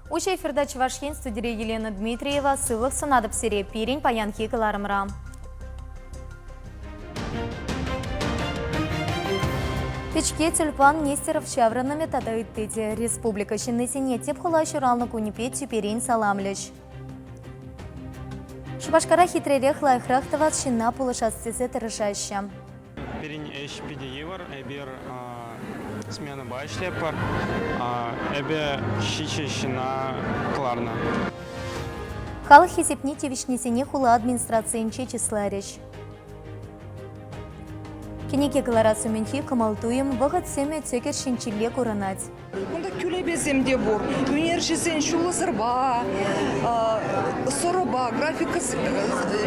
Уҫӑ эфирта Чӑваш Ен студире Елена Дмитриева. Сывлӑх сунатӑп сире пирӗн паянхи кӑларӑмра. Пичке, тюльпан, Нестеров ҫаврӑнӑвӗ тата ытти те республика ҫыннисене тӗп хула ҫуралнӑ кунӗпе тӳперен саламлӗҫ. Шупашкара хитререх, лайӑхрах тӑвас ҫынна пулӑшас тесе тӑрӑшаҫҫӗ. Пирӗн ӗҫ питӗ йывӑр. Эпир сменӑпа ӗҫлетпӗр. Эпӗ ҫичӗ ҫынна кӑларнӑ. Халӑх хисепне тивӗҫнисене хула администрацийӗнче чысларӗҫ. Кӗнеке кӑларас умӗнхи кӑмӑл-туйӑм вӑхӑт сӗмӗ тӗкӗр ҫинчилле курӑнать. Кунта кӳлепесем те пур. Ӳнерҫӗсен ҫулӑсӑрпа, сӑрӑпа, графика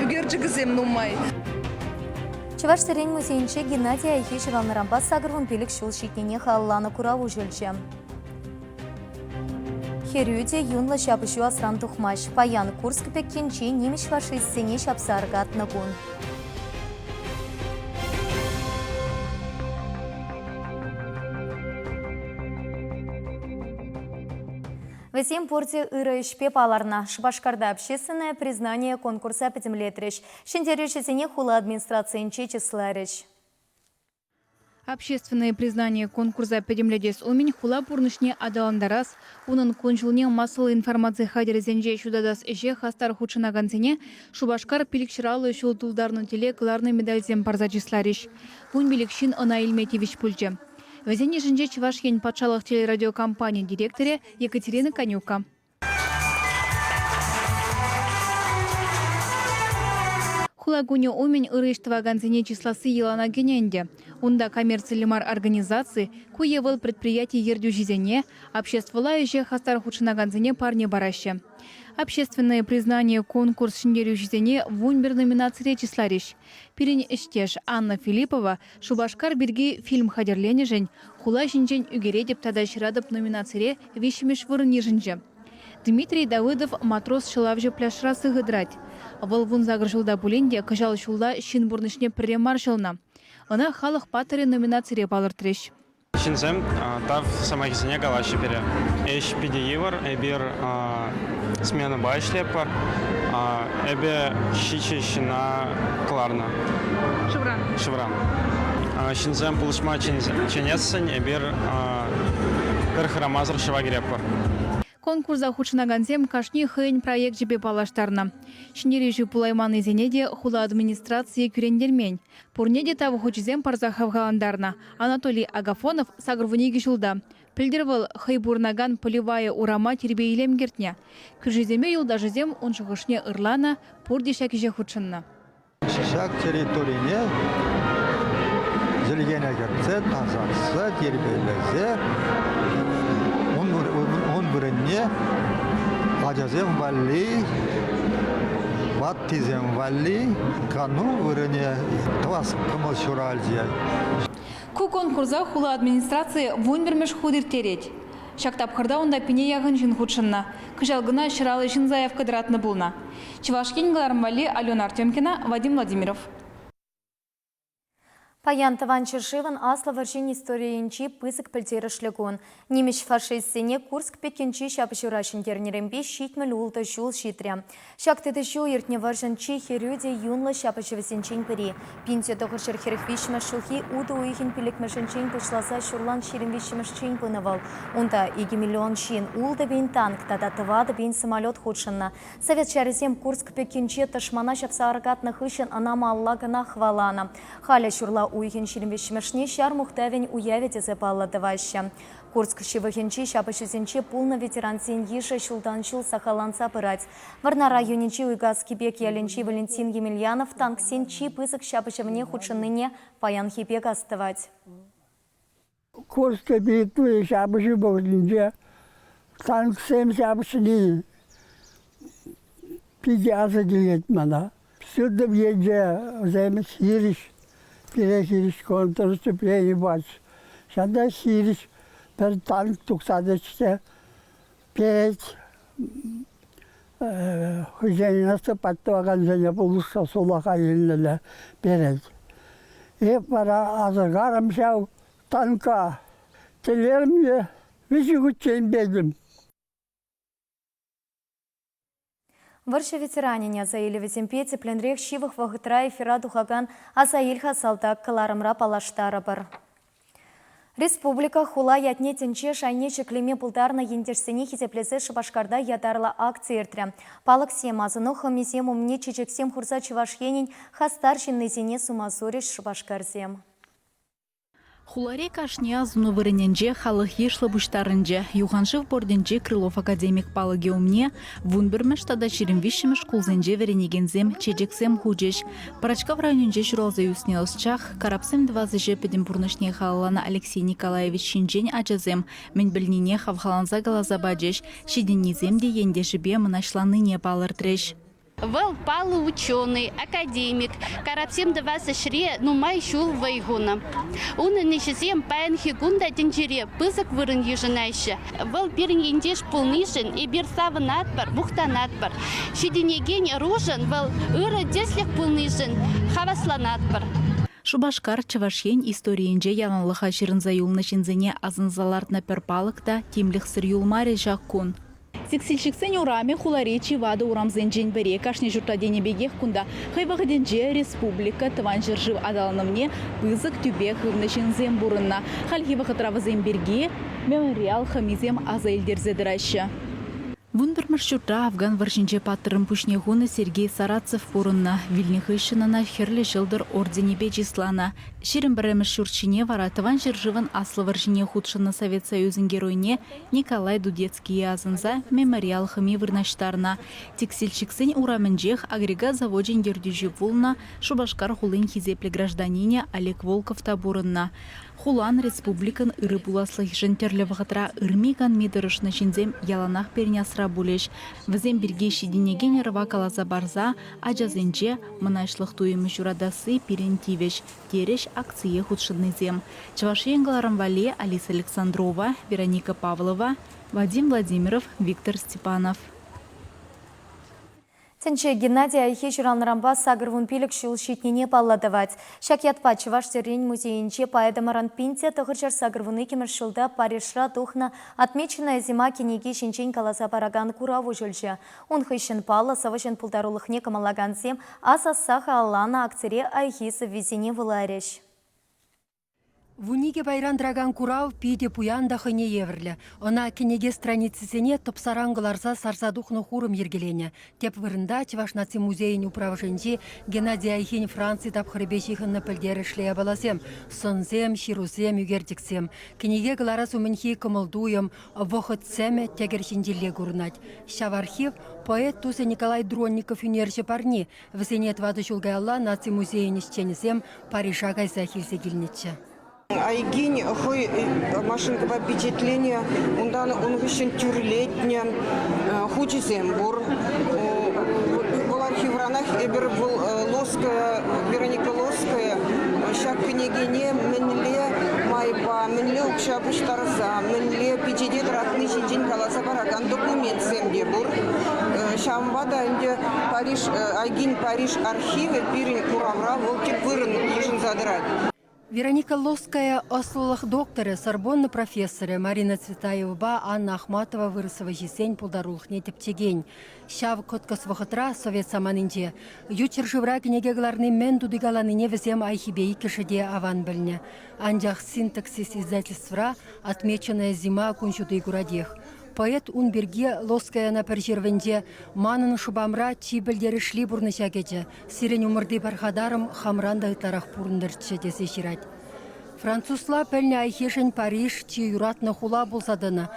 ӳкерчӗкӗсем нумай. Чӑваш тӗррин музейӗнче Геннадий Айхи ҫуралнӑранпа 85 ҫул ҫитнине халалланӑ курав уҫӑлчӗ. Хӗрӳ те юнлӑ ҫапӑҫу асран тухмасть. Паян Курск пӗккинчи нимӗҫ фашистсене ҫапса аркатнӑ кун. Вӗсем пурте ырӑ ӗҫпе палӑрнӑ. Шупашкарта Общественное признание конкурса пӗтӗмлетрӗҫ. Ҫӗнтерӳҫӗсене хула администрацийӗнче чысларӗҫ. Общественное признание конкурса пӗтӗмлетес умӗн хула пурнӑҫне аталантарас, унӑн кун-ҫулне массӑллӑ информаци хатӗрӗсенче ҫутатас ӗҫе хастар хутшӑнакансене Шупашкар пилӗкҫӗраллӑ ҫул тултарнӑ тӗле кӑларнӑ медальсем парса чысларӗҫ. Вунпилӗк ҫын ӑна илме тивӗҫ пулчӗ. Вӗсен йышӗнче Чӑваш Ен патшалӑх телерадиокомпани директорӗ Екатерина Канюка. Хула кунӗ умӗн ырӑ ӗҫ тӑвакансене чысласси йӑлана кӗнӗ ӗнтӗ. Унта коммерциллӗ мар организаци, ку е вӑл предприяти ертӳҫисене, обществӑлла ӗҫе хастар хутшӑнакансене парне параҫҫӗ. Общественное признание конкурс ҫӗнтерӳҫисене 11 номинацире чысларӗҫ. Пирӗн ӗҫтеш Анна Филиппова Шупашкар пирки фильм хатӗрленӗшӗн Хула ҫинчен ӳкеретӗп тата ҫыратӑп номинацире виҫҫӗмӗш вырӑн йышӑнчӗ. Дмитрий Давыдов матрос-ҫӑлавҫӑ пляжра сыхӑ тӑрать. Вӑл 18 ҫулта пулин те кӑҫал ҫулла ҫын пурнӑҫне пӗрре мар ҫӑлнӑ. Ӑна Халӑх паттӑрӗ номинацире палӑртрӗҫ. Ҫынсем тав сӑмахӗсене калаҫҫӗ пире. Ӗҫ питӗ йывӑр, эпир сменӑпа ӗҫлетпӗр. Эпӗ ҫичӗ ҫынна кӑларнӑ. Шывран? Шывран. Ҫынсем пулӑшма чӗнессӗн эпир пӗр хӑрамасӑр шыва кӗретпӗр. Конкурса хутшӑнакансем кашни хӑйӗн проекчӗпе паллаштарнӑ. Ҫӗнтерӳҫӗ пулайманнисене те хула администрацийӗ кӳрентермен. Пурне те тав хучӗсем парса хавхалантарнӑ. Анатолий Агафонов 82 ҫулта. Пӗлтӗр вӑл хӑй пурӑнакан Полевая урама тирпей-илем кӗртнӗ. Кӳршисемпе юлташӗсем ун шухӑшне ырланӑ, пурте ҫак ӗҫе хутшӑннӑ. Ҫак территорине йӗркене кӗртсе, тасатса, тирпейлесе ун вырӑнне ачасем валли, ваттисем валли кану вырӑнӗ тӑвас кӑмӑл ҫуралчӗ. Ку конкурса хула администрацийӗ 11-мӗш хут ирттерет. Ҫак тапхӑрта унта пине яхӑн ҫын хутшӑннӑ. Кӑҫал кӑна 150 ҫын заявка тӑратнӑ пулнӑ. Чӑваш Ен кӑларӑм валли Алена Артемкина, Вадим Владимиров. Паян Тӑван ҫӗршывӑн Аслӑ вӑрҫин историйӗнчи пысӑк пӗлтерӗшлӗ кун. Нимӗҫ фашистсене Курск пӗккинчи ҫапӑҫура ҫӗнтернӗренпе 76 ҫул ҫитрӗ. Ҫак тытӑҫу иртнӗ вӑрҫӑн чи хӗрӳ те юнлӑ ҫапӑҫӑвӗсенчен пӗри. 1943 ҫулхи утӑ уйӑхӗн пиллӗкмӗшӗнчен пуҫласа ҫурлан 23-мӗшчен пынӑ вӑл. Унта 2 миллион ҫын, 6 пин танк тата 4 пин самолет хутшӑннӑ. Совет ҫарӗсем Курск пӗккинче тӑшмана ҫапса аркатнӑ хыҫҫӑн ӑна малалла кӑна хӑваланӑ. Халӗ ҫурла уйӑхӗн 23-мӗшне ҫар мухтавӗн уявӗ тесе паллӑ тӑваҫҫӗ. Курск ҫывӑхӗнчи ҫапӑҫусенче пулнӑ ветерансен йышӗ ҫултан-ҫул сахалланса пырать. Вӑрнар районӗнчи Уйкас Кипек ялӗнчи Валентин Емельянов танксен чи пысӑк ҫапӑҫӑвне хутшӑннине паянхи пек астӑвать. Курской битвы ҫапӑҫу вӑхӑтӗнче танксем ҫапӑҫни питӗ аса килет мана. Сылтӑм енче вӗсем хирӗҫ, пире хирӗҫ контрнаступлени пачӗҫ. Ҫавна хирӗҫ пӗр танк тухса тӑчӗ те перет хӑйсене наступать тӑвакансене пулӑшса сулахай еннелле перет. Эп вара асӑрхарӑм ҫав танка. Тӗллерӗм те виҫӗ хутчен петӗм. Вӑрҫӑ ветеранӗн аса илӗвӗсемпе тӗплӗнрех ҫывӑх вӑхӑтра эфира тухакан Аса ил-ха салтак кӑларӑмра паллаштарӑпӑр. Республика хула ятне тӗнче шайне ҫӗклеме пултарнӑ ентешсене хисеплесе Шупашкарта ятарлӑ акци иртрӗ. Палӑксем, асӑну хӑмисем умне чечексем хурса Чӑваш Енӗн хастар ҫыннисене сума сурӗҫ Шупашкарсем. Хулари кашни асӑну вырӑнӗнче халӑх йышлӑ пуҫтарӑнчӗ. Юханшыв портӗнчи Крылов академик палӑкӗ умне 11-мӗш тата 23-мӗш шкулсенче вӗренекенсем чечексем хучӗҫ. Пӑрачкав районӗнче ҫуралса ӳснӗ ӑсчах, карапсем тӑвас ӗҫе пӗтӗм пурнӑҫне халалланӑ Алексей Николаевич ҫинчен ачасем мӗн пӗлнине хавхаланса каласа пачӗҫ, ҫитӗннисем те ентешӗпе мӑнаҫланнине палӑртрӗҫ. Вӑл паллӑ ученӑй, академик, карапсем тӑвас ӗҫре нумай ҫул вӑй хунӑ. Унӑн ӗҫӗсем паянхи кун та тӗнчере пысӑк вырӑн йышӑнаҫҫӗ. Вӑл пирӗн ентеш пулнишӗн эпир савӑнатпӑр, мухтанатпӑр. Ҫитӗнекен ӑрушӑн вӑл ырӑ тӗслӗх пулнишӗн хавасланатпӑр. Шупашкар Чӑваш Ен историйӗнче яланлӑха ҫырӑнса юлнӑ ҫынсене асӑнса лартнӑ пӗр палӑк та тимлӗхсӗр юлмарӗ ҫак кун. Текстильщиксен урамӗ хулари чи ватӑ урамсенчен пӗри. Кашни ҫуртра тенӗ пекех кунта хӑй вӑхӑтӗнче республика, Тӑван ҫӗршыв аталанӑвне пысӑк тӳпе хывнӑ ҫынсем пурӑннӑ. Хальхи вӑхӑтра вӗсем пирки мемориал хӑмисем аса илтерсе тӑраҫҫӗ. Вунпӗрмӗш ҫуртра Афган вӑрҫинче паттӑрӑн пуҫне хунӑ Сергей Сарацев пурӑннӑ. Вилнӗ хыҫҫӑн ӑна Хӗрлӗ Ҫӑлтӑр орденӗпе чысланӑ. 21-мӗш ҫурт ҫине вара Тӑван ҫӗршывӑн Аслӑ вӑрҫине хутшӑннӑ Совет Союзӗн Геройне Николай Дудецкие асӑнса мемориал хӑми вырнаҫтарнӑ. Текстильщиксен урамӗнчех агрегат завочӗн ертӳҫи пулнӑ Шупашкар хулин хисеплӗ гражданинӗ Олег Волков та пурӑннӑ. Хулан, республикӑн ырӑ пуласлӑхӗшӗн тӗрлӗ вӑхӑтра ырми-канми тӑрӑшнӑ ҫынсем яланах пирӗн асра пулӗҫ. Вӗсем пирки ҫитӗнекен ӑрӑва каласа парса ачасенче мӑнаҫлӑх туйӑмӗ ҫуратасси пирӗн тивӗҫ, терӗҫ акцие хутшӑннисем. Чӑваш Ен кӑларӑм валли Алиса Александрова, Вероника Павлова, Вадим Владимиров, Виктор Степанов. Тӗнче Геннадий Айхи ҫуралнӑранпа 85 ҫул ҫитнине паллӑ тӑвать. Ҫак ятпа Чӑваш тӗррин музейӗнче поэтӑмӑрӑн 1982 ҫулта Парижра тухнӑ «Отмеченная зима» кӗнеки ҫинчен каласа паракан курав уҫӑлчӗ. Ун хыҫҫӑн паллӑ сӑвӑҫӑн пултарулӑхне кӑмӑллакансем асасса халалланӑ акцире Айхи сӑввисене вуларӗҫ. 12 пайран тӑракан курав питӗ пуян та хӑйне евӗрлӗ. Ӑна кӗнеке страницисене тӑпсаран кӑларса сарса тухнӑ хурӑм йӗркеленӗ. Тӗп вырӑнта Чӑваш наци музейӗн управӑшӗнчи Геннадий Айхин Франци тапхӑрӗпе ҫыхӑннӑ пӗлтерӗшлӗ япаласем, сӑнсем, ҫырусем, ӳкерчӗксем. Кӗнеке кӑларас умӗнхи кӑмӑл-туйӑм, вӑхӑт сӗмӗ тӗкӗр ҫинчелле курӑнать. Ҫав архив поэт тусӗ Николай Дронников ӳнерҫӗ парни. Вӗсене тӑватӑ ҫул каялла Наци музейӗн ӗҫченӗсем Парижа кайсах илсе килнӗччӗ. Айгин хӑй машинкӑпа пичетленӗ, унтан ун хыҫҫӑн тӳрлетнӗ хучӗсем пур. Вӑл архивранах эпир вӑл Лоская, Вероника Лоская ҫак кӗнекене мӗнле майпа, мӗнле укҫа пуҫтарса, мӗнле пичете тӑратни ҫинчен каласа паракан документсем те пур. Ҫавӑнпа та ӗнтӗ Париж, Айгин Париж архивӗ пирӗн куравра вӑл тӗп вырӑн йышӑнса тӑрать. Вероника Лосская ӑслӑлӑх докторӗ, Сорбонна профессорӗ Марина Цветаевӑпа Анна Ахматова вырӑс сӑвӑҫисен пултарулӑхне тӗпчекен. Ҫав кӑткӑс вӑхӑтра совет саманинче ют ҫӗршывра кӗнеке кӑларни мӗн тути каланине вӗсем Айхипе иккӗшӗ те аван пӗлнӗ. Анчах синтаксис издательствӑра «Отмеченная зима» кун ҫути куратех. Поэт ун пирки Лоскаяна пӗр ҫырӑвӗнче «Манӑн шӑпамра чи пӗлтерӗшли пурнӑҫа кӗчӗ. Сирӗн умӑрти пархатарӑм хамран та ытларах пурӑнтӑрччӗ», тесе ҫырать. Французла пӗлнӗ Айхишӗн Париж чи юратнӑ хула пулса тӑнӑ.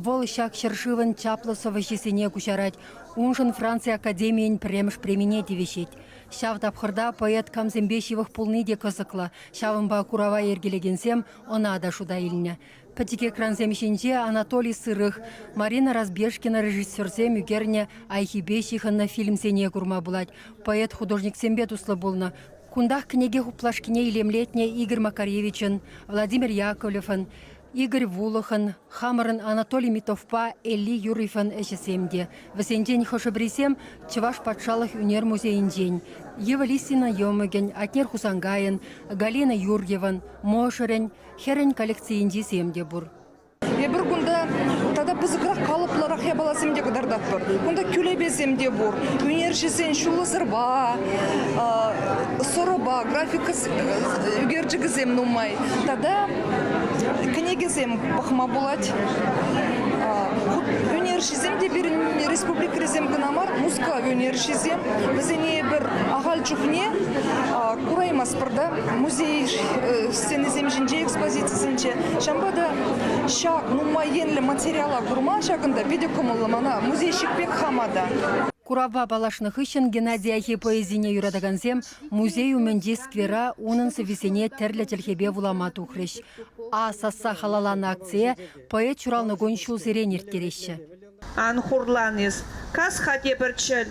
Вӑл ҫак ҫӗршывӑн чаплӑ сӑвӑҫисене куҫарать, уншӑн Франци академийӗн пӗрремӗш премине тивӗҫет. Ҫав тапхӑрта поэт камсемпе ҫывӑх пулни те кӑсӑклӑ, ҫавӑнпа курава йӗркелекенсем ӑна та шута илнӗ. Пӗчӗк экрансем ҫинче Анатолий Сырых, Марина Разбежкина режиссерсем ӳкернӗ Айхипе ҫыхӑннӑ фильмсене курма пулать. Поэт художниксемпе туслӑ пулнӑ. Кунтах кӗнеке хуплашкине илемлетнӗ Игорь Макаревичӑн, Владимир Яковлевӑн, Игорь Вулӑхӑн, хамӑрӑн Анатолий Митовпа Элли Юрьевӑн ӗҫӗсем те. Вӗсенчен хӑшӗ-пӗрисем Чӑваш патшалӑх ӳнер музейӗнчен, Ева Лисина йӑмӑкӗн, Атнер Хусанкайӑн, Галина Юрьевӑн, мӑшӑрӗн, Хӗрӗн коллекцийӗнчисем те пур. Эпир кунта тата пысӑкрах калӑплӑрах япаласем те кӑтартатпӑр. Кунта кӳлепесем те пур. Ӳнерҫӗсен ҫуллӑ сӑрпа, сӑрӑпа, графика ӳкерчӗкӗсем нумай. Тата кӗнекесем пӑхма пулать. Ӳнерҫӗсем те пирӗн республикӑрисем кӑна мар, Мускав ӳнерҫисем. Вӗсене эпир ахаль чухне кураймастпӑр та музей стенисем ҫинче, экспозицисенче. Ҫавӑнпа та ҫак нумай енлӗ материала курма ҫакӑнта питӗ кӑмӑллӑ мана, музейщик пек хама та. Куравпа паллашнӑ хыҫҫӑн Геннадий Айхи поэзине юратакансем музей умӗнчи сквера унӑн сӑввисене тӗрлӗ чӗлхепе вулама тухрӗҫ. А сасса халалланӑ акцие поэт ҫуралнӑ кун ҫулсерен ирттереҫҫӗ. Ан хурлан эс, кас-ха тепӗр чӗл,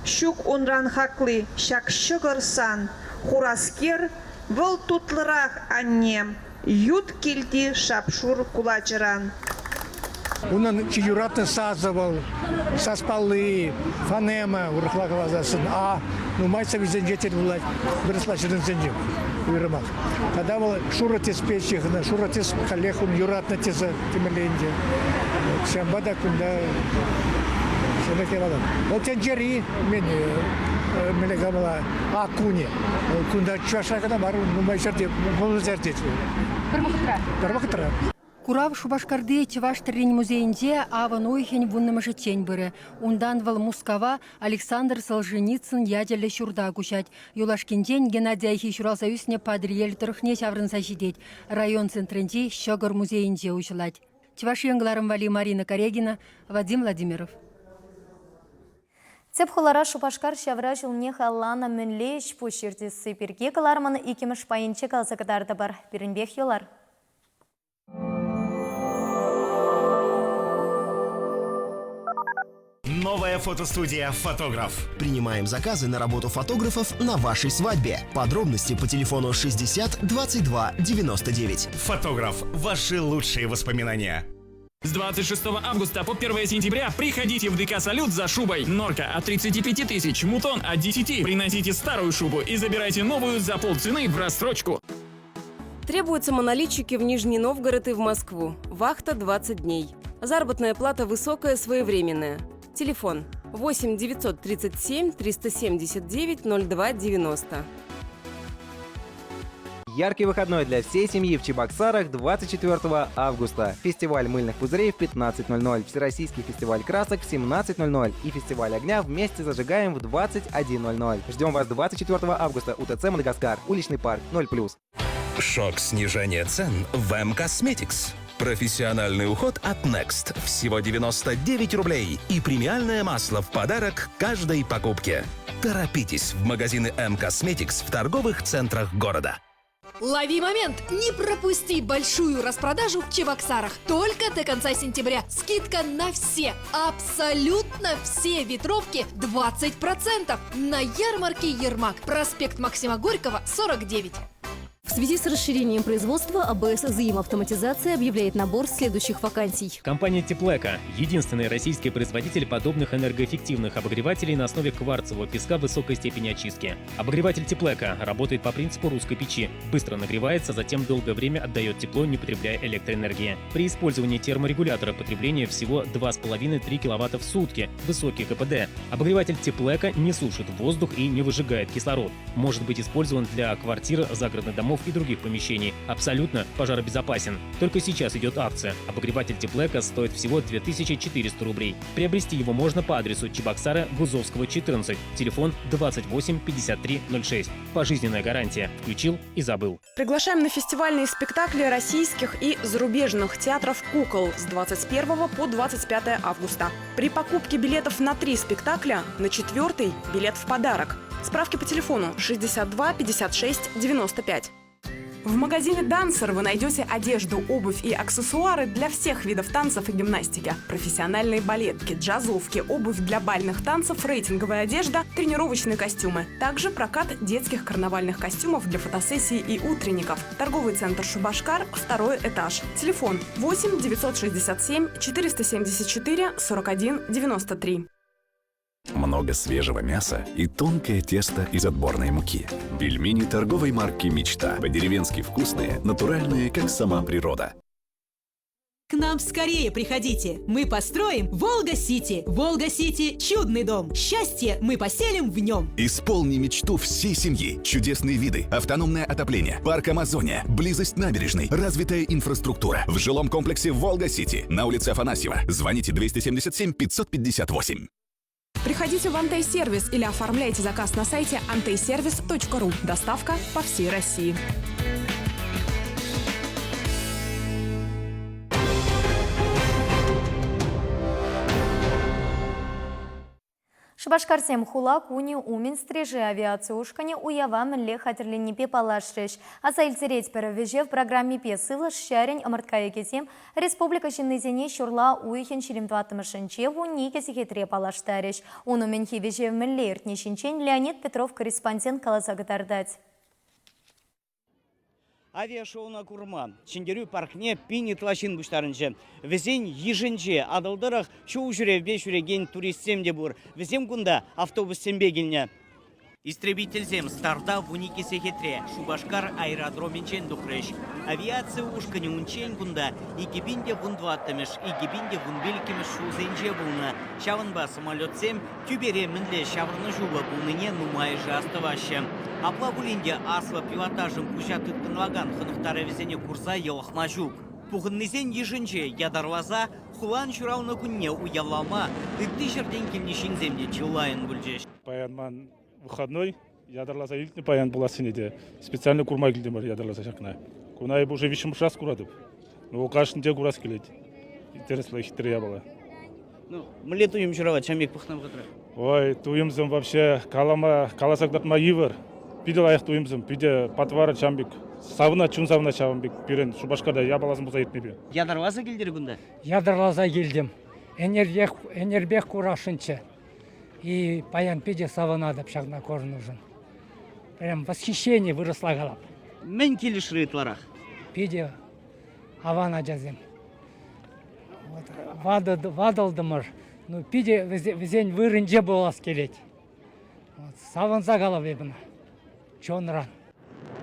ҫук унран хакли ҫак ҫӑкӑр сан, хураскер, вӑл тутлӑрах, аннем, ют килти шап-шур кулачӑран. Унӑн чи юратнӑ сасӑ вӑл, саспалли, фонема, урӑхла каласассӑн, а нумай сӑввисенче тӗл пулать, вырӑсла ҫырнисенче уйрӑмах. Тата вӑл шурӑ тӗспе ҫыхнӑ. Шурӑ тӗс каллех ун юратнӑ тӗсӗ темелле ӗнтӗ. Ҫавӑнпа та кунта ҫӗнӗ япала. Вӑл тӗнчери мен мӗнле калама аккуне. Кунта Чӑвашра кӑна мар, нумай ҫӗрте, пулнӑ ҫӗрте. Пӗр вӑхӑтра? Пӗр вӑхӑтра. Курав Шупашкарти Чӑваш тӗррин музейӗнче авӑн уйӑхӗн вуннӑмӗшӗччен пырӗ. Унтан вӑл Мускава Александр Солженицын ячӗллӗ ҫурта куҫать. Юлашкинчен Геннадий Айхи ҫуралса ӳснӗ Патӑрьел тӑрӑхне ҫаврӑнса ҫитет. Район центрӗнчи Ҫӑкӑр музейӗнче уҫӑлать. Чӑваш Ен кӑларӑм валли Марина Карягина, Вадим Владимиров. Тӗп хулара Шупашкар ҫавра ҫулне халалланӑ мӗнле ӗҫ-пуҫ иртесси пирки кӑларӑмӑн иккӗмӗш пайӗнче каласа кӑтартӑпӑр. Пирӗнпех юлар. Новая фотостудия «Фотограф». Принимаем заказы на работу фотографов на вашей свадьбе. Подробности по телефону 60 22 99. «Фотограф» – ваши лучшие воспоминания. С 26 августа по 1 сентября приходите в ДК «Салют» за шубой. Норка от 35 тысяч, мутон от 10. Приносите старую шубу и забирайте новую за полцены в рассрочку. Требуются монолитчики в Нижний Новгород и в Москву. Вахта 20 дней. Заработная плата высокая, своевременная. Телефон 8 937 379 02 90. Яркий выходной для всей семьи в Чебоксарах 24 августа. Фестиваль мыльных пузырей в 15.00, Всероссийский фестиваль красок в 17.00 и фестиваль огня вместе зажигаем в 21.00. Ждем вас 24 августа УТЦ «Мадагаскар», уличный парк 0+. Шок снижения цен в М-Косметикс. Профессиональный уход от Next. Всего 99 рублей. И премиальное масло в подарок каждой покупке. Торопитесь в магазины М-Косметикс в торговых центрах города. Лови момент! Не пропусти большую распродажу в Чебоксарах. Только до конца сентября. Скидка на все, абсолютно все ветровки 20% на ярмарке Ермак. Проспект Максима Горького, 49. В связи с расширением производства АБС «Взаимоавтоматизация» объявляет набор следующих вакансий. Компания «Теплека» – единственный российский производитель подобных энергоэффективных обогревателей на основе кварцевого песка высокой степени очистки. Обогреватель «Теплека» работает по принципу русской печи. Быстро нагревается, затем долгое время отдает тепло, не потребляя электроэнергии. При использовании терморегулятора потребление всего 2,5-3 киловатта в сутки, высокий КПД. Обогреватель «Теплека» не сушит воздух и не выжигает кислород. Может быть использован для квартир, загородных домов и других помещений. Абсолютно пожаробезопасен. Только сейчас идет акция. Обогреватель Теплека стоит всего 2400 рублей. Приобрести его можно по адресу Чебоксара, Гузовского, 14. Телефон 28 53 06. Пожизненная гарантия. Включил и забыл. Приглашаем на фестивальные спектакли российских и зарубежных театров «Кукол» с 21 по 25 августа. При покупке билетов на три спектакля на четвертый билет в подарок. Справки по телефону 62 56 95. В магазине «Дансер» вы найдете одежду, обувь и аксессуары для всех видов танцев и гимнастики. Профессиональные балетки, джазовки, обувь для бальных танцев, рейтинговая одежда, тренировочные костюмы. Также прокат детских карнавальных костюмов для фотосессий и утренников. Торговый центр «Шубашкар», второй этаж. Телефон 8 967 474 41 93. Много свежего мяса и тонкое тесто из отборной муки. Пельмени торговой марки «Мечта». По-деревенски вкусные, натуральные, как сама природа. К нам скорее приходите. Мы построим Волга-Сити. Волга-Сити – чудный дом. Счастье мы поселим в нем. Исполни мечту всей семьи. Чудесные виды, автономное отопление, парк Амазония, близость набережной, развитая инфраструктура. В жилом комплексе «Волга-Сити» на улице Афанасьева. Звоните 277 558. Приходите в Антей-сервис или оформляйте заказ на сайте anteyservice.ru. Доставка по всей России. Шупашкарсем хула кунӗ умӗн Стрижи авиаци ушкӑнӗ уява мӗнле хатӗрленнипе паллашрӗҫ. Аса илтеретпӗр, вӗҫев программипе сывлӑш ҫарӗн ӑмӑрткайӑкӗсем Республика ҫыннисене ҫурла уйӑхӗн 24-мӗшӗнче 12 сехетре паллаштарӗҫ. Ун умӗнхи вӗҫев мӗнле иртни ҫинчен Леонид Петров корреспондент каласа кӑтартать. Авиашоуна курма Ҫӗнтерӳ паркне пин ытла ҫын пуҫтарӑнчӗ. Вӗсен йышӗнче Атӑл тӑрӑх ҫул ҫӳревпе ҫӳрекен туристсем те пур. Вӗсем кунта автобуссемпе килнӗ. Истребительсем старта 12 сехетре Шупашкар аэродромӗнчен тухрӗҫ. Авиаци ушкӑнӗ унччен кунта 2014-мӗш, 2015-мӗш ҫулсенче пулнӑ. Ҫавӑнпа самолетсем тӳпере мӗнле ҫаврӑнӑҫуллӑ пулнине нумайӑшӗ астӑваҫҫӗ. Апла пулин те аслӑ пилотажӑн куҫа тыткӑнлакан хӑнӑхтарӑвӗсене курса йӑлӑхма ҫук. Пухӑннисен йышӗнче ятарласа хулан ҫуралнӑ кунне уявлама ытти ҫӗртен килнӗ ҫынсем те чылайӑн пулчӗҫ. Паян ман выходной, ятарласа илтнӗ паян пулассине те. Специально курма килтӗмӗр ятарласа ҫакна. Куна эп уже виҫҫӗмӗш раз куратӑп. Ну, кашнинче курас килет. Интереслӗ, хитре япала. Ну, мӗнле туйӑм ҫуралать ҫам пек пӑхнӑ вӑхӑтра? Ой, туйӑмсем вообще калама, каласа кӑтартма йывӑр. Питӗ лайӑх туйӑмсем, питӗ патвар ҫам пек. Савӑнать, чун савӑнать ҫавӑн пек пирӗн Шупашкарта япаласем пулса иртнипе. Ятарласа килтӗр кунта? Ятарласа килтӗм. Ӗнерпех, ӗнерпех курасшӑнччӗ. И паян питӗ савӑнатӑп ҫакна курнӑшӑн. Прям восхищение вырӑсла калап. Мӗн килӗшрӗ ытларах? Питӗ аван ачасем. Вот, ватӑлтӑмӑр. Ну, питӗ вӗсен вырӑнче пулас килет. Вот, савӑнса калап эпӗ ӑна. Чунран.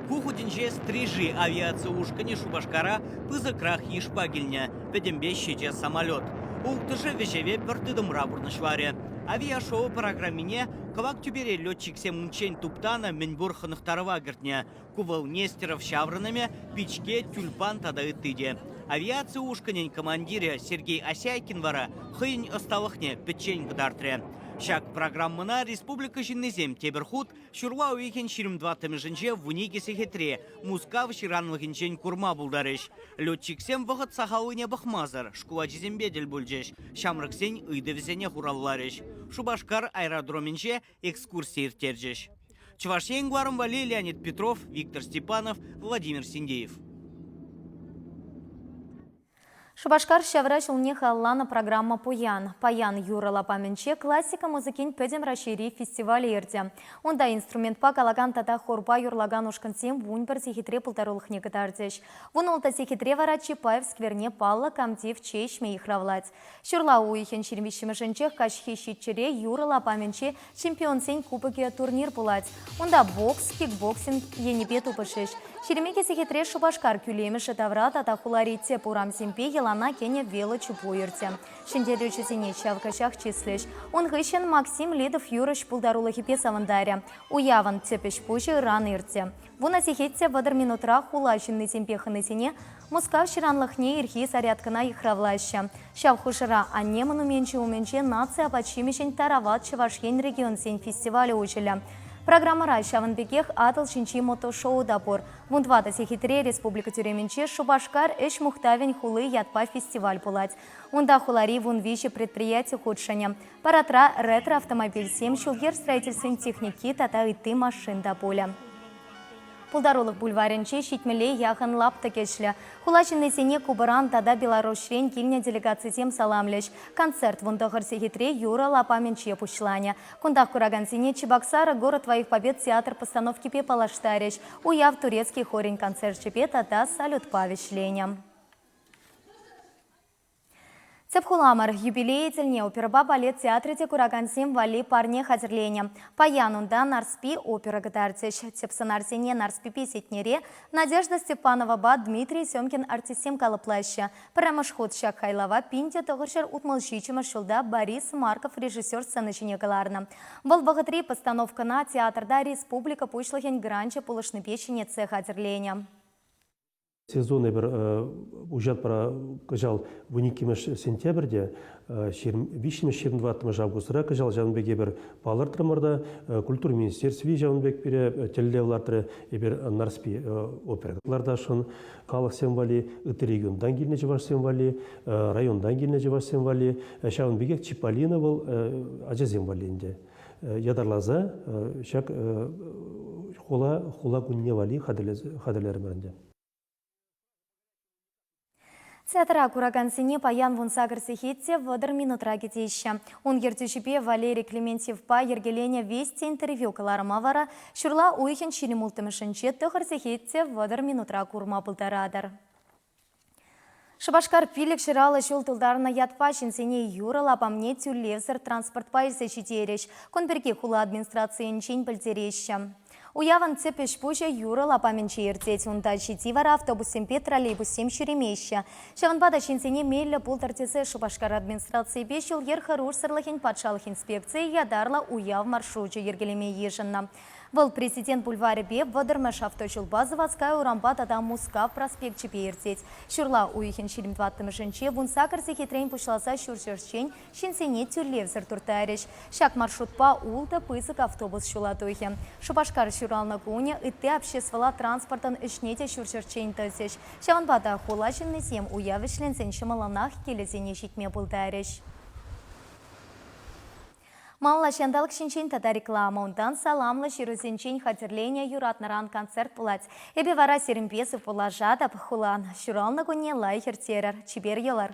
Ку хутӗнче Стрижи авиаци ушкӑнӗ Шупашкара пысӑкрах йышпа килнӗ, пӗтӗмпе ҫичӗ самолет. Улттӑшӗ вӗҫеве пӗр тытӑмра пурнӑҫларӗ. Авиашоу программине кӑвак тӳпере летчиксем унччен туптанӑ мӗнпур хӑнӑхтарӑва кӗртнӗ. Ку вӑл Нестеров ҫаврӑнӑмӗ, пичке, тюльпан тата ытти те. Авиаци ушкӑнӗн командирӗ Сергей Осяйкин вара хӑйӗн ӑсталӑхне пӗччен кӑтартрӗ. Ҫак программӑна республика ҫыннисем тепӗр хут Ҫурла уйӑхӗн 24-мӗшӗнче 12 сехетре Мускав ҫыранлӑхӗнчен курма пултарӗҫ. Летчиксем вӑхӑт сахаллине пӑхмасӑр шкул ачисемпе тӗл пулчӗҫ, ҫамрӑксен ыйтӑвӗсене хуравларӗҫ. Шупашкар аэродромӗнче экскурси ирттерчӗҫ. Чӑваш Ен кӑларӑм валли Леонид Петров, Виктор Степанов, Владимир Синдеев. Шупашкар ҫавра ҫулне халалланӑ программа пуян. Паян юрӑ лапамӗнче классика музыкин Пӗтӗм Раҫҫейри фестивалӗ иртӗ. Унта инструментпа калакан тата хорпа юрлакан ушкӑнсем 11 сехетре пултарулӑхне кӑтартӗҫ. 16 сехетре вара Чапаев скверне паллӑ комдив чей ӗҫме йыхравлать. Ҫурла уйӑхӗн 23-мӗшӗнчех каҫхи ҫиччӗре юрӑ лапамӗнче Чемпионсен кубокӗ турнир пулать. Унта бокс, кикбоксинг енӗпе тупӑшӗҫ. 22 сехетре Шупашкар кӳлемӗшӗ тавра тата хулари тӗп урамсемпе йӑлана кӗнӗ велочупу иртӗ. Ҫӗнтерӳҫӗсене ҫав каҫах чыслӗҫ. Ун хыҫҫӑн Максим Лидов юрӑҫ пултарулӑхӗпе савӑнтарӗ. Уявӑн тӗп ӗҫ-пуҫӗ ыран иртӗ. Вунӑ сехет те 30 минутра хула ҫыннисемпе хӑнисене Мускав ҫыранлӑхне ирхи зарядкӑна йыхравлаҫҫӗ. Ҫав хушӑра Анне монуменчӗ умӗнче наци апат-ҫимӗҫӗн Тарават Чӑваш Ен регионсен фестивалӗ уҫӑлӗ. Программӑра ҫавӑн пекех Атӑл ҫинчи мотошоу та пур. Вунтӑватӑ сехетре республика тӳремӗнче Шупашкар ӗҫ мухтавӗн хули ятпа фестиваль пулать. Унта хулари 13 предприяти хутшӑнӗ. Парадра ретро-автомобильсем, ҫул-йӗр строительствин техники тата ытти машин та пулӗ. Пултарулӑх бульварӗнче ҫитмӗле яхӑн лаптӑк ӗҫлӗ. Хула ҫыннисене Кубӑран тата Беларуҫрен килнӗ делегацисем саламлӗҫ. Концерт 19 сехетре юрӑ лапамӗнче пуҫланӗ. Кунтах куракансене Чебоксары Город твоих побед театр постановкипе паллаштарӗҫ. Уяв турецкий хорӗн концерчӗпе тата салютпа вӗҫленӗ. Тӗп хуламӑр юбилейӗ тӗлне оперӑпа балет театрӗ те куракансем валли парне хатӗрленӗ. Паян унта Нарспи опера кӑтартӗҫ. Тӗп сӑнарсене Нарспипе Сетнере Надежда Степановапа Дмитрий Семкин артистсем калӑплаҫҫӗ. Пӗрремӗш хут ҫак хайлава 1967 ҫулта Борис Марков режиссер сцена ҫине кӑларнӑ. Вӑл вӑхӑтри постановкӑна театрта республика Пуҫлӑхӗн гранчӗ пулӑшнипе ҫӗнетсе хатӗрленӗ. Сезон эпир уҫатпӑр кӑҫал 12 сентябрьте, 23 24 августра кӑҫал ҫавӑн пек эпир палӑртрӑмӑр та, культура министерстви ҫавӑн пек пире тӗллев лартрӗ. Эпир Нарспи опера лартасшӑн халӑхсем валли, ытти регионтан килнӗ чӑвашсем валли, районтан килнӗ чӑвашсем валли. Ҫавӑн пекех Чиполлино вӑл ачасем валли ӗнтӗ. Ятарласа ҫак хула хула кунне валли хатӗрлерӗмӗр ӗнтӗ. Театра куракансене паян 18 сехет те 30 минутра кӗтеҫҫӗ. Ун ертӳҫипе Валерий Клементьевпа йӗркеленӗ Вести интервью кӑларӑма вара ҫурла уйӑхӗн 26-мӗшӗнче 9 сехет те 30 минутра курма пултаратӑр. Шупашкар 550 ҫул тултарнӑ ятпа ҫынсене юрӑ лапамне тӳлевсӗр транспортпа илсе ҫитерӗҫ. Кун пирки хула администрацийӗнчен пӗлтереҫҫӗ. Уявӑн тӗп ӗҫ-пуҫӗ юрӑ лапамӗнче иртет. Унта ҫити вара автобуссемпе троллейбуссем ҫӳремеҫҫӗ. Ҫавӑнпа та ҫынсене меллӗ пултӑр тесе Шупашкар администрацийӗпе ҫул-йӗр хӑрушсӑрлӑхӗн патшалӑх инспекцийӗ ятарлӑ уяв маршручӗ йӗркелеме йышӑннӑ. Вӑл Президент бульварӗпе, 30-мӗш автоҫулпа, Заводская урампа тата Мускав проспекчӗпе иртет. Ҫурла уйӑхӗн 24-мӗшӗнче 18 сехетрен пуҫласа ҫурҫӗрччен ҫынсене тӳлевсӗр турттарӗҫ. Ҫак маршрутпа ултӑ пысӑк автобус ҫула тухӗ. Шупашкар ҫуралнӑ кунӗ ытти обществӑлла транспортӑн ӗҫне те ҫурҫӗрччен тӑсӗҫ. Ҫавӑнпа та хула ҫыннисем уяв вӗҫленсен ҫӑмӑллӑнах килӗсене ҫитме пултарӗҫ. Малалла ҫанталӑк ҫинчен тата реклама, унтан саламлӑ ҫырусенчен хатӗрленӗ юратнӑран концерт пулать. Эпӗ вара сирӗнпе сывпуллашатӑп. Хулан ҫуралнӑ кунне лайӑх ирттерӗр. Чипер йӑлӑр.